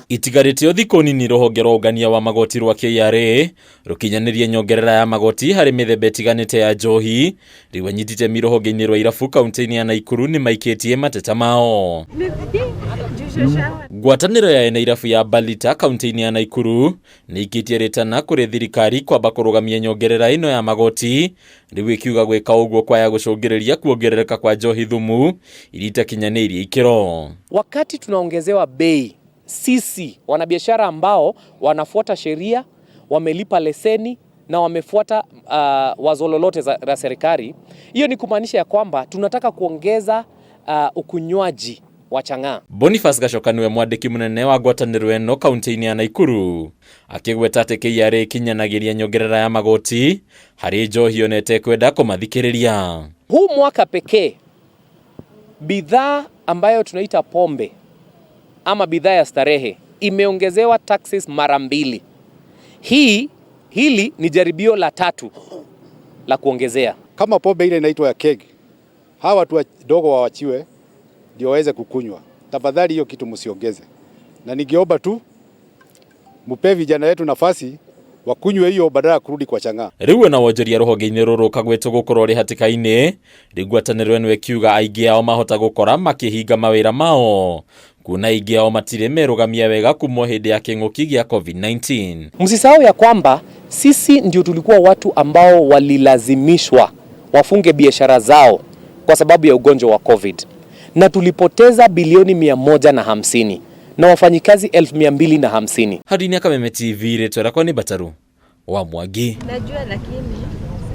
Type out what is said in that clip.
Itigarĩte o thikũ nini rũhonge rwa ũngania wa magoti rwa KRA rũkinyanĩrie nyongerera ya magoti harĩ mĩthemba ĩtiganĩte ya njohi. Rĩu anyiti itemi rũhonge-inĩ rwa irabu kaunti-inĩ ya Naikuru nĩ maikĩtie mateta mao. Ngwatanĩro ya ene irabu ya Balita kaunti-inĩ ya Naikuru nĩ ikĩtie rĩtana kũrĩ thirikari kwamba kũrũgamia nyongerera ĩno ya magoti, rĩu ĩkiuga gwĩka ũguo kwaya gũcũngĩrĩria kuongerereka kwa njohi thumu iria itakinyanĩirie ikĩro. Wakati tunaongezewa bei, sisi wanabiashara ambao wanafuata sheria, wamelipa leseni na wamefuata wazo lolote la serikali, hiyo ni kumaanisha ya kwamba tunataka kuongeza ukunywaji wa chang'aa. Boniface Gachoka niwe mwandĩki mũnene wa ngwatanĩro ĩno kaunti-inĩ ya Naikuru, akĩgweta atĩ KRA ĩkinyanagĩria nyongerera ya magoti harĩ njohi ona ĩtekwenda kũmathikĩrĩria. Huu mwaka pekee bidhaa ambayo tunaita pombe ama bidhaa ya starehe imeongezewa taxes mara mbili. Hili ni jaribio la tatu la kuongezea. Kama pombe ile inaitwa ya keg, hawa watu wadogo wawachiwe ndio waweze kukunywa. Tafadhali hiyo kitu msiongeze, na ningeomba tu mupe vijana wetu nafasi wakunywe hiyo badala ya kurudi kwa chang'aa. Rĩu ona wonjoria rũhonge-inĩ rũrũ kagwetwo gũkorwo rĩ hatĩka-inĩ, rĩu ngwatanĩro ĩno ĩkiuga aingĩ ao mahota gũkora makĩhinga mawĩra mao kuona aingĩ ao matirĩ merũgamia wega kuma hĩndĩ ya kĩng'ũki gĩa COVID-19. Msisahau ya kwamba sisi ndio tulikuwa watu ambao walilazimishwa wafunge biashara zao kwa sababu ya ugonjwa wa COVID, na tulipoteza bilioni 150 na wafanyikazi 250,000. Hadini ya Kameme TV, rĩtwa rĩakwa nĩ Bataru wa Mwangi. Najua lakini